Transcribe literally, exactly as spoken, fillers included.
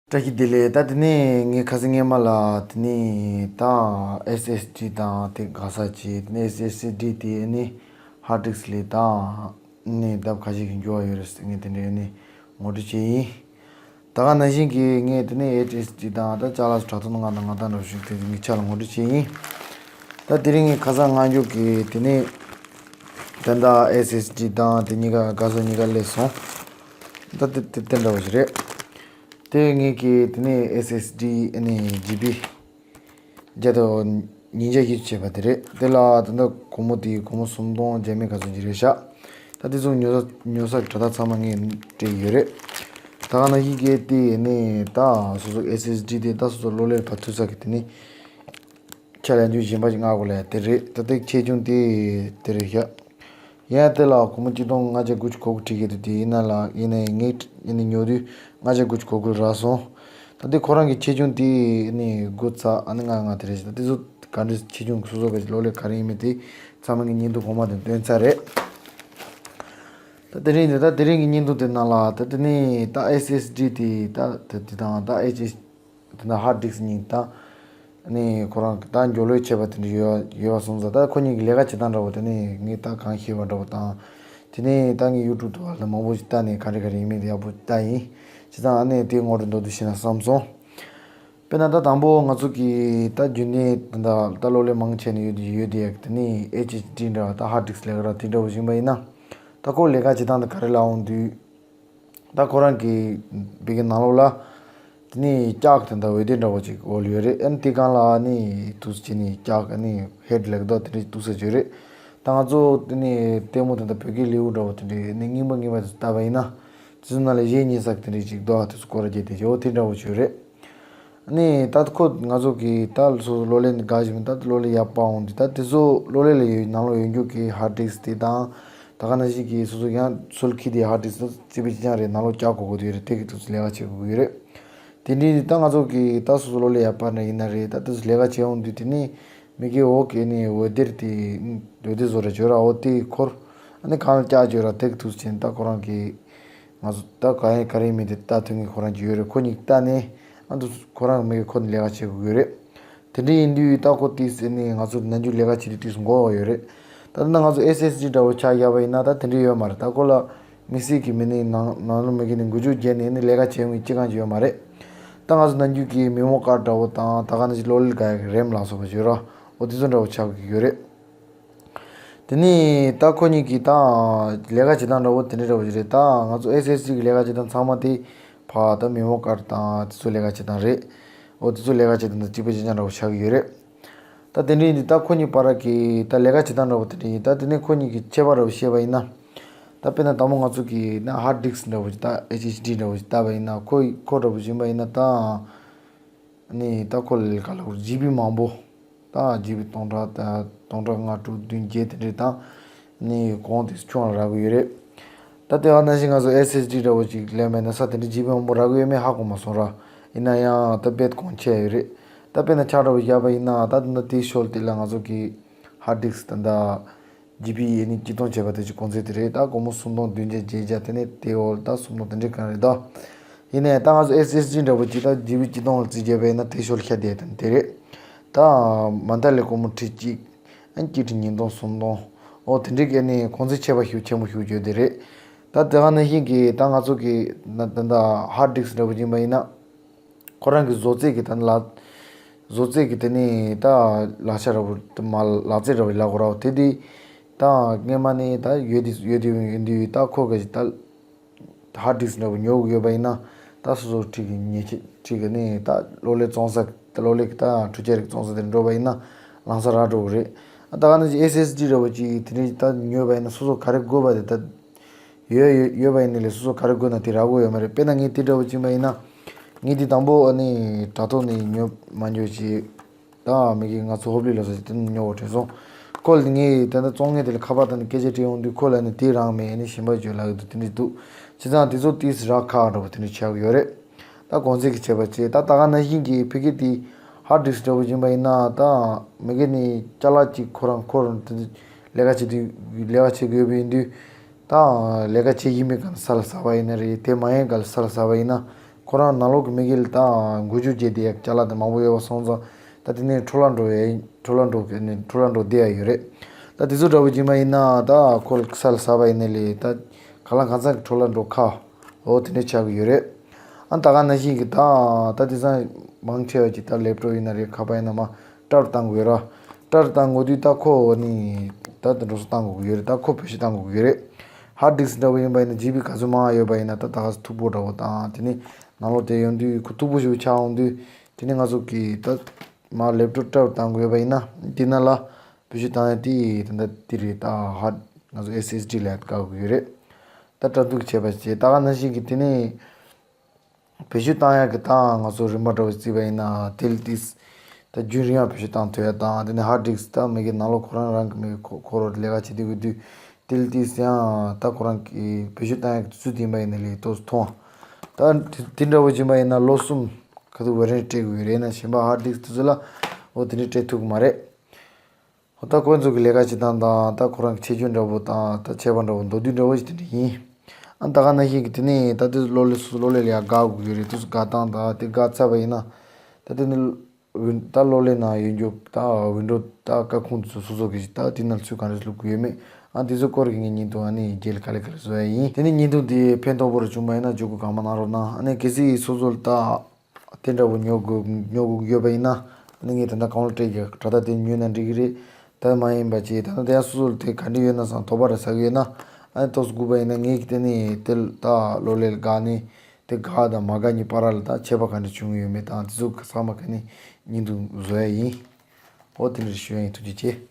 བཀྲ་ཤིས་བདེ་ལེགས། ད་དེ་ནས་ངས་ཁ་སང་སྔས་མ་ལ་དེ་ནས་ད་ཨེས་ཨེས་ཌི་དང་དེ་དགའ་ས་བྱས། དེ་ནས་ཨེས་ཨེས་ཌི་དེ་ནི་ཧར་ཌིསྐ་ལས་ད་ནས་ལྡབ་ཁ་ཤས་ཀྱིས་མགྱོགས་པ་ཡོད་རེད་ཟེར། ངས་དེ་འདྲའི་ནས་ངོ་སྤྲོད་བྱས་ཡིན། ད་ག་ནང་བཞིན་གྱི་ངས་དེ་ནས་ཨེཆ་ཨེས་ཌི་དང་ད་ཅ་ལག་སོགས་དྲ་ཐོག་ནང་ང་དང་ང་དང་འདྲ་ཞིག་དེ་ངས་ཆ་ལ་ངོ་སྤྲོད་བྱས་ཡིན། ད་དེ་རིང་ངས་ཁ་སང་སྔ་འགྱུར་གྱི་དེ་ནས་ད་ལྟ་ཨེས་ཨེས་ཌི་དང་དེ་གཉིས་ཀ་དགའ་ས་གཉིས་ཀ་སླེབས་སོང་། ད་དེ་དེ་དེ་འདྲ་བ་ཞིག་རེད། དེ་ངེད་ཀྱི་དེ་ནས་ཨེས་ཨེས་ཌི་ཨ་ནི་ཇི་བི་བརྒྱ་དང་ཉིས་བརྒྱ་བཞི་བཅུ་བྱས་པ་དེ་རེད། དེ་ལ་ད་ལྟ་སྒོར་མོ་དེ་སྒོར་མོ་སུམ་སྟོང་བརྒྱ་མེད་ག་ཚོད་ཅིག་རེད་ཤག། ད་དེ་ཚོ་ཉོ་ས་ཉོ་ས་གི་དྲ་ཐག་ཚང་མ་ངས་སྤྲད་ཡོད་རེད། ད་ག་ནང་བཞིན་གྱི་དེ་ནས་ད་སོ་སོ་ཨེས་ཨེས་ཌི་དེ་ད་སོ་སོ་གློག་ཀླད་ཕར་མཐུད་ས་གི་དེ་ནས་ཆ་ལ་འཇུ་གཞན་པ་ཞིག་མངགས་དགོས་ལ་དེ་རེད། ད་ལྟའི་ཆེ་ཆུང་དེ་དེ་རེད་ཤག། ཡང་དེ་ལ་སྒོར་མོ་གཅིག་སྟོང་ལྔ་བརྒྱ་དགུ་བཅུ་གོ་དགུ་ཁྲིད་ཀྱི་འདུག། དེ་ཡིན་ན་ལ་ཡིན་ནའི་ངས་ཡིན་ནའི་ཉོ་དུས་ལྔ་བརྒྱ་དགུ་བཅུ་གོ་དགུ་རག་སོང་། ད་ལྟའི་ཁོ་རང་གི་ཆེ་ཆུང་དེ་ནི་དགུ་ཚེག་ཨ་ནི་ལྔ་ལྔ་དེ་རེད་ཤག། ད་དེ་ཚོ་ག་འདྲ་ཆེ་ཆུང་སོ་སོ་ག་གློག་ཀླད་ག་རེ་ཡིན་མིན་དེ་ཚང་མ་ངས་བརྙན་ཐུང་གོང་མ་དེ་སྟོན་ཚར་རེད། ད་དེ་རིང་དེ་ད་དེ་རིང་གི་བརྙན་ཐུང་དེ་ནང་ལ་ད་དེ་ནས་ད་ཨེས་ཨེས་ཌི་དེ་ད་དེ་དེ་དང་ད་ཨེཆ་ཨེས་དེ་ན་ཧར་ཌིསྐ་གཉིས་ད་ནི་ཁོ་རང་གི་ད་མགྱོགས་ལོས་བྱས་པ་དེ་འདྲ་ཡོད་ཡོད་པ་སོང་ཙང་། ད་ཁོ་གཉིས་ཀྱི་ལས་ཀ་བྱེད་སྟངས་འདྲ་བོ་དེ་ནི་ངས་ད་གང་ཤེས་པ་འདྲ་བོ་དང་། དེ་ནས་ད་ངས་ཡུ་ཊུབ་དུ་བ་ལ་མང་པོ་ཞིག་ལྟ་ནས་ག་རེ་ག་རེ་ཡིན་མིན་དེ་ཡག་པོ་ལྟ་ཡིན། བྱས་ཙང་ཨ་ནི་དེ་ངོ་སྤྲོད་མདོར་བསྡུས་ཤིག་ན་བསམ་སོང་། དཔེར་ན་ད་དང་པོ་ང་ཚོ་གི་ད་རྒྱུན་ལྡན་ད་ད་གློག་ཀླད་མང་ཆེ་ནས་ཡོད་དེ་ཡོད་དེ་ཡག་དེ་ནི་ཨེཆ་ཨེས་ཌི་འདྲ་བ་ད་ཧར་ཌིསྐ་ལས་ཀ་ར་དེ་འདྲ་བོ་བཞིན་པ་ཡིན་ན། ད་ཁོ་ལས་ཀ་བྱེད་སྟངས་དེ་ག་རེ་ལ་འོང་དུས། ད་ཁོ་རང་གི་བི་གི་ནང་ལོགས་ལ་དེ་ནི་ལྕགས་དེ་འདྲ་འོད་སྡེར་འདྲ་བོ་ཅིག་འོག་ལ་ཡོད་རེད། ཨ་ནི་དེ་སྒང་ལ་ཨ་ནི་དུས་ཚོད་ནི་ལྕགས་ཨ་ནི་ཧེཌ་ལེགས་མདོག་དེ་འདྲ་ཅིག་གཏུགས་ས་ཅིག་ཡོད་རེད། ད་ང་ཚོ་དེ་ནི་ལྟད་མོ་དེ་འདྲ་བོད་སྐད་ལེའུ་འདྲ་བོ་དེ་འདྲ་ནི་རྙིང་པ་རྙིང་པ་དེ་ཚོ་ལྟ་བ་ཡིན་ན། དེ་ཚོ་ནང་ལ་གཞས་ཉན་ས་དེ་འདྲ་ཅིག་འདུག་ཨ། དེ་ཚོ་སྐོར་ར་རྒྱས་དེ་ཇོ་དེ་འདྲ་བོ་ཅིག་ཡོད་རེད། ནི་ད་ཁོ་ང་ཚོ་གི་ད་སོ་སོ་གློག་ཀླད་འདི་དགའ་ཞིག་མིན། ད་གློག་ཀླད་ཡག་པ་འོང་དུས་ད་དེ་ཚོ་གློག་ཀླད་ལ་ཡོད་ནང་ལོགས་ཡོད་རྒྱུ་གི་ཧར་ཌིསྐ་དེ་དང་། ད་ག་ནང་བཞིན་གྱི་སོ་སོ་ཡང་སོལ་ཁི་དེ་ཧར་ཌིསྐ་ད་རྩིས་པའི་ཅི་ཅང་རེད། ནང་ལོགས་བཀྱག་དགོས་དགོས་དུས་རེད། དེ་གི་དུས་ཚོད་ལས་ཀ་བྱེད་དགོས་ཀྱི་རེད། དེ་འདྲའི་ད་ང་ཚོ་གི་ད་སོ་སོ་གློག་ཀླད་ཡག་པ་འདྲ་ཡིན་ན་རེད། ད་དེ་ཚོ་ལས་ཀ་བྱེད་འོང་དུས་དེ་ནི་མི་གི་འོག་གི་ནི་འོད་སྡེར་དེ་འོད་སྡེར་བཟོ་ར་བྱོས་ར་འོ་དེ་འཁོར། ཨ་ནི་གང་ལ་བཀྱག་བྱོས་ར་དེ་གི་དུས་ཚོད་ད་ཁོ་རང་གི་ང་ཚོ་ད་ག་ཡིན་ག་རེ་ཡིན་མིན་དེ་ལྟ་ཐུབ་མཁན་ཁོ་རང་ཅིག་ཡོད་རེད། ཁོ་གཉིས་ལྟ་ནས་ཨ་འདུག་ཁོ་རང་མི་གི་ཁོ་ནི་ལས་ཀ་བྱེད་དགོས་ཀྱི་ཡོད་རེད། དེ་འདྲ་ཡིན་དུས་ད་ཁོ་དེ་ཟེར་ནས་ང་ཚོ་ནམ་རྒྱུན་ལས་ཀ་བྱེད་དུས་དུས་སུ་འགོར་བ་ཡོད་རེད། ད་ལྟ་ང་ཚོ་ཨེས་ཨེས་ཌི་འདྲ་བོ་ཆགས་བཞག་པ་ཡིན་ན་ད་དེ་འདྲ་ཡོད་མ་རེད། ད་ཁོ་ལ་དམིགས་བསལ་གྱི་མི་ནི་ནང་ནང་ལོ་མི་གི་ནི་འགུལ་སྐྱོད་བརྒྱབ་ནས་ནི་ལས་ཀ་བྱེད་མཁན་ཅི་གང་ཅིག་ཡོད་མ་རེད། ད་ང་ཚོ་ནམ་རྒྱུན་གྱི་མེ་མོ་ཀར་འདྲ་བོ་དང་ད་ག་ནང་བཞིན་གློག་ཀླད་ག་ཡ་གི་རེམ་ལ་སོགས་པ་ཡོད་ར། འོ་དེ་ཚོ་འདྲ་བོ་ཆགས་ཀྱི་ཡོད་རེད། དེ་ནས་ད་ཁོ་གཉིས་ཀྱིས་ད་ལས་ཀ་བྱེད་སྟངས་འདྲ་བོ་དེ་འདྲ་འདྲ་བོ་ཞིག་རེད། ད་ང་ཚོ་ཨེས་ཨེས་ཌི་གི་ལས་ཀ་བྱེད་སྟངས་ཚང་མ་དེ་ཕ་ད་མེ་མོ་ཀར་དང་དེ་ཚོ་ལས་ཀ་བྱེད་སྟངས་རེད། འོ་དེ་ཚོ་ལས་ཀ་བྱེད་སྟངས་དང་གཅིག་པ་གཅིག་རྐྱང་འདྲ་བོ་ཆགས་ཀྱི་ཡོད་རེད། ད་དེ་འདྲ་ཡིན་དུས་ད་ཁོ་གཉིས་བར་གྱི་ད་ལས་ཀ་བྱེད་སྟངས་འདྲ་བོ་དེ་འདྲ་ཡིན། ད་དེ་ནས་ཁོ་གཉིས་ཀྱི་ཁྱད་པར་འདྲ་བོ་བཤད་པ་ཡིན་ན། ད་དཔེར་ན་དང་པོ་ང་ཚོ་གི་ན་ཧར་ཌིསྐ་འདྲ་བོ་ཞིག་ད་ཨེཆ་ཨེས་ཌི་འདྲ་བོ་ཞིག་བལྟས་པ་ཡིན་ན་ཁོ་ཁོ་འདྲ་བོ་ཞིག་ཡིན་པ་ཡིན་ན་ད། ནི་ད་ཁོ་ལ་ག་ལ་ཇི་བི་མང་པོ། ད་ཇི་བི་སྟོང་ཕྲག་ད་སྟོང་ཕྲག་ལྔ་དྲུག་བདུན་བརྒྱད་དེ་འདྲས་དང་། ནི་གོང་དེ་ཆུང་ལ་རག་གི་ཡོད་རེད། ད་དེ་བ་ན་བཞིན་ང་ཚོ་ཨེས་ཨེས་ཌི་འདྲ་བོ་ཅིག་ལེན་པ་ཡིན་ན་ས་དེ་འདྲས་ཇི་བི་མང་པོ་རག་གི་ཡོད་མེད་ཧ་གོ་མ་སོང་ར། ཡིན་ན་ཡང་ད་དཔེ་གོང་ཆེ་ཡོད་རེད། ད་དཔེར་ན་ཆ་འདྲ་བོ་བཞག་པ་ཡིན་ན་ད་ད་དེའི་ཞོར་དེ་ལ་ང་ཚོ་གི་ཧར་ཌིསྐ་ད་ད། ཇི་བི་ཡེ་ནི་གཅིག་སྟོང་བྱས་པ་དེ་ཅིག་གོང་ཚད་དེ་རེད། ད་སྒོར་མོ་སུམ་སྟོང་བདུན་བརྒྱ་བརྒྱད་བརྒྱ་དེ་ནས་དེ་འོག་ད་སུམ་སྟོང་དེ་འདྲའི་གང་རེད་ད། ཡིན་ནའི་ད་ང་ཚོ་ཨེས་ཨེས་ཌི་འདྲ་པོ་ཅིག་ད་ཇི་བི་གཅིག་སྟོང་ལ་རྩིས་བརྒྱབ་པ་ཡིན་ན་དེ་ཞོར་ཤ་དེ་དང་དེ་རེད། ད་མ་མཐའ་ལས་སྒོར་མོ་ཁྲི་གཅིག་ཨ་གཅིག་ཁྲི་ཉིས་སྟོང་སུམ་སྟོང་འོ་དེ་འདྲའི་གི་ནི་གོང་ཚད་ཆེ་བ་ཞིག་ཆེན་པོ་ཞིག་བརྗོད་དེ་རེད། ད་དེ་ག་ནང་བཞིན་གི་ད་ང་ཚོ་གི་ད་ད་ཧར་ཌིསྐ་འདྲ་པོ་ཡིན་པ་ཡིན་ན། ཁོ་རང་གི་བཟོ་རྩལ་གྱི་ད་ནི་ལག་བཟོ་རྩལ་གྱི་དེ་ནི་ད་ལག་ཆ་འདྲ་པོ་དེ་མ་ལག་རྩལ་འདྲ་པོ་ལབ་དགོས་ར་བ་དེ་དེ་ད་སྔས་མ་ནས་ད་ཡོད་དེ་ཡོད་དེ་ཡོད་དེ་ད་ཁོ་གི་ད་ཧར་ཌིསྐ་འདྲ་པོ་ཉོ་དགོས་ཡོད་པ་ཡིན་ན་ད་སོ་སོ་ཁྲིད་ཀྱི་ཉེ་ཆེ་ཁྲིད་ཀྱི་ནི་ད་གློག་ཀླད་བཙོང་ས་ད་གློག་ཀླད་ཀྱི་ད་འཕྲུལ་ཆས་རིགས་བཙོང་ས་དེར་འགྲོ་བ་ཡིན་ན་ལང་ས་རག་འགྲོ་གི་རེད། ད་ག་ནང་བཞིན་ཨེས་ཨེས་ཌི་འདྲ་པོ་ཅིག་དེ་འདྲའི་ད་ཉོས་པ་ཡིན་ན་སོ་སོ་ག་རེ་དགོས་པ་དེ་ད། ཡོད་ཡོད་ཡོད་པ་ཡིན་ནའི་ལས་སོ་སོ་ག་རེ་དགོས་ན་དེ་རག་གི་ཡོད་མ་རེད། དཔེར་ན་ངས་དེ་འདྲ་པོ་ཅིག་ཡིན་པ་ཡིན་ན། ངས་དེ་དང་པོ་ཨ་ནི་དྲ་ཐོག་ནས་ཉོ་མ་ཉོ་ཞིག་ད་མི་གི་ང་ཚོ་ཧོབ་ལི་ལ་སོགས་ཀྱི་དེ་ནས་ཉོ་བ་དྲན་སོང་། ཁོ་ལ་ངས་ད་ལྟ་བཙོང་མཁན་དེ་ལ་ཁ་པར་དང་སྐད་ཆ་དྲིས་ཡོང་དུས་ཁོ་ལ་ནི་དེ་རང་མེད་ནི་གཞན་པ་བརྗོད་ལབ་ཀྱི་འདུག་དེ་འདྲ་འདུག་བྱས་ཙང་དེ་ཚོ་ཏིས་རག་ཁག་འདྲ་པོ་དེ་འདྲ་ཆགས་ཀྱི་ཡོད་རེད། ད་གོང་ཚད་ཀྱི་བྱས་པ་བྱས་ད་ད་ག་ནང་བཞིན་གྱི་ཕ་གི་དེ་ཧར་ཌིསྐ་འདྲ་པོ་ཡིན་པ་ཡིན་ན་ད་མི་གི་ནི་ཅ་ལག་ཅིག་ཁོ་རང་ཁོ་རང་དེ་ལས་ཀ་བྱེད་དུས་ལས་ཀ་བྱེད་དགོས་པ་ཡིན་དུས། ད་ལས་ཀ་བྱེད་ཀྱི་མེད་ག་ས་ལ་ཟ་བ་ཡིན་ན་རེད། དེ་མ་ཡིན་ག་ས་ལ་ཟ་བ་ཡིན་ན་ ཁོ་རང་ནང་ལོགས་ཀྱི་མི་སྒེར་ལ་ད་འགུལ་སྐྱོད་བྱས་ཏེ་ཡ་ཅ་ལག་དེ་མང་པོ་ཡོད་པ་སོང་ཙང་ད་དེ་ནས་འཕྲོ་བརླག་འགྲོ་བའི་འཕྲོ་བརླག་འགྲོ་གི་ནས་འཕྲོ་བརླག་འགྲོ་བསྡད་ཡ་ཡོད་རེད། ད་དེ་ཚོ་འདྲ་བོ་ཡིན་པ་ཡིན་ན་ད་ཁོ་ལ་ས་ལ་ཟ་བ་ཡིན་ནའི་ལས་ད་ག་ལ་གང་འཚམ་གྱི་འཕྲོ་བརླག་འགྲོ་ཁ་འོ་དེ་འདྲ་ཆགས་ཀྱི་ཡོད་རེད། ཨ་ད་ག་ནང་བཞིན་གྱི་ད་ད་དེང་སང་མང་ཆེ་བ་ཅིག་ད་ལེབ་ཀྲོབ་ཡིན་ན་རེད་ཁ་པར་ཡིན་ན་མ་སྐྲ་རུ་བཏང་དགོས་ར། སྐྲ་རུ་བཏང་དགོས་དུས་ད་ཁོ་ནི་ད་དེ་འགྲོ་སོང་བཏང་དགོས་ཀྱི་ཡོད་རེད། ད་ཁོ་བེད་སྤྱོད་བཏང་དགོས་ཀྱི་ཡོད་རེད། ཧར་ཌིསྐ་འདྲ་བོ་ཡིན་པ་ཡིན་ན་ཇི་བི་ག་ཚོད་མང་ཡོད་པ་ཡིན་ན་ད་ད་ག་ཚོད་མཐུག་པོ་འདྲ་བོ་དང་དེ་ནི་ནང་ལོགས་དེ་ཡོང་དུས་ཁོ་མཐུག་པོ་ཞིག་ཆགས་འོང་དུས་དེ་ནི་ང་ཚོ་གི་ད་མ་ལེབ་ཀྲོབ་སྐྲ་རུ་བཏང་དགོས་པ་ཡིན་ན་དེ་ན་ལ་བེད་སྤྱོད་བཏང་ཡ་དེ་ད་ད་དེ་རེད། ད་ཧར་ང་ཚོ་ཨེས་ཨེས་ཌི་ལ་ཡ་བཀག་དགོས་ཀྱི་ཡོད་རེད། ད་སྐྲ་མཐུག་བྱས་པ་བྱས་ད་ག་ནང་བཞིན་གྱི་དེ་ནི། བེད་སྤྱོད་བཏང་ཡག་གི་ད་ང་ཚོ་རིན་པ་འདྲ་བོ་བརྩིས་པ་ཡིན་ན་ཏིལ་ཏིས། ད་རྒྱུན་རིང་བ་བེད་སྤྱོད་བཏང་ཐུབ་ཡ་དང་དེ་ནས་ཧར་ཌིསྐ་ད་མི་གི་ནང་ལོགས་ཁོ་རང་རང་གི་མི་གི་ཁོ་ཁོ་རང་ལས་ཀ་བྱེད་དུས་དུས་ཏིལ་ཏིས་ཡང་ད་ཁོ་རང་གི་བེད་སྤྱོད་བཏང་ཡག་གི་དུས་ཚོད་དེ་ཡིན་པ་ཡིན་ན་ལས་ཏོག་ཙམ་ཐུང་བ། ད་དེ་དེ་འདྲ་བོ་བྱིན་པ་ཡིན་ན་ལོ་གསུམ་ག་དུས་ཝ་རན་ཊི་སྤྲད་དགོས་ཀྱི་རེད་ན་གཞན་པ་ཧར་ཌིསྐ་དེ་ཚོ་ལ་འོ་དེ་འདྲ་སྤྲད་ཐུབ་ཀྱི་མ་རེད། ད་ཁོ་ཚོ་གི་ལས་ཀ་བྱེད་སྟངས་དང་ད་ཁོ་རང་གི་ཆེ་ཆུང་འདྲ་པོ་དང་ད་ཆད་པ་འདྲ་པོ་མདོར་བསྡུས་འདྲ་པོ་ཞིག་དེ་འདྲ་ཡིན། ཨ་ད་ག་ནང་བཞིན་གྱི་དེ་ནས་ད་དེ་གློག་ཀླད་སོ་སོ་གློག་ཀླད་ལ་ཡང་དགའ་དགོས་ཀྱི་རེད། དུས་སུ་དགའ་སྟངས་དང་དེ་དགའ་ཚར་བ་ཡིན་ན་ད་དེ་ནི་ད་གློག་ཀླད་ནང་ཡོད་རྒྱུ་ད་ཝིན་ཌོ་ད་ཀ་ཁུངས་དེ་ཚོ་སོ་སོ་གི་ད་དེ་ནང་ཚུར་ག་འདྲ་བླུག་གི་ཡོད་མེད་ཨ་དེ་ཚོ་སྐོར་གྱི་ངས་བརྙན་ཐུང་ཨ་ནི་རྒྱལ་ག་ལེ་ག་ལེ་བཟོ་ཡ་ཡིན། དེ་ནས་བརྙན་ཐུང་དེ་ཕན་ཐོགས་པོ་རུ་བྱུང་བ་ཡིན་ན་བརྗོད་དགོས་གང་མ་གནང་རོགས་གནང་། ཨ་ནི་གལ་སྲིད་སོ་སོ་ལ་ད། དེ་འདྲ་བོ་ཉོ་དགོས་ཉོ་དགོས་ཡོད་པ་ཡིན་ན་ཨ་ནི་ངས་ད་ལྟ་གང་ལ་སྤྲད་ཀྱི་དྲ་ཐག་དེ་ཉོས་ན་འགྲིག་གི་རེད། ད་མ་ཡིན་པ་ཅིག་ད་ལྟ་དེ་ཡང་སོ་སོ་ལ་དེ་ག་འདྲ་ཡོད་ན་བསམ་དོགས་པ་ར་ཟ་གི་ཡོད་ན་ཨ་ནི་ཏོག་ཙམ་སྒུག་པ་ཡིན་ན་ངས་ཀྱི་དེ་ནི་དེ་ད་གློག་ཀླད་དགའ་ནི་དེ་དགའ་དང་མ་དགའ་གཉིས་བར་ལ་ད་ཁྱད་པར་ག་འདྲ་བྱུང་ཡོད་མེད་དང་དེ་ཚོ་ཚང་མ་ག་ནི་བརྙན་ཐུང་བཟོ་ཡ་ཡིན། འོ་དེ་འདྲ་ཞུ་ཡ་ཡིན། ཐུགས་རྗེ་ཆེ།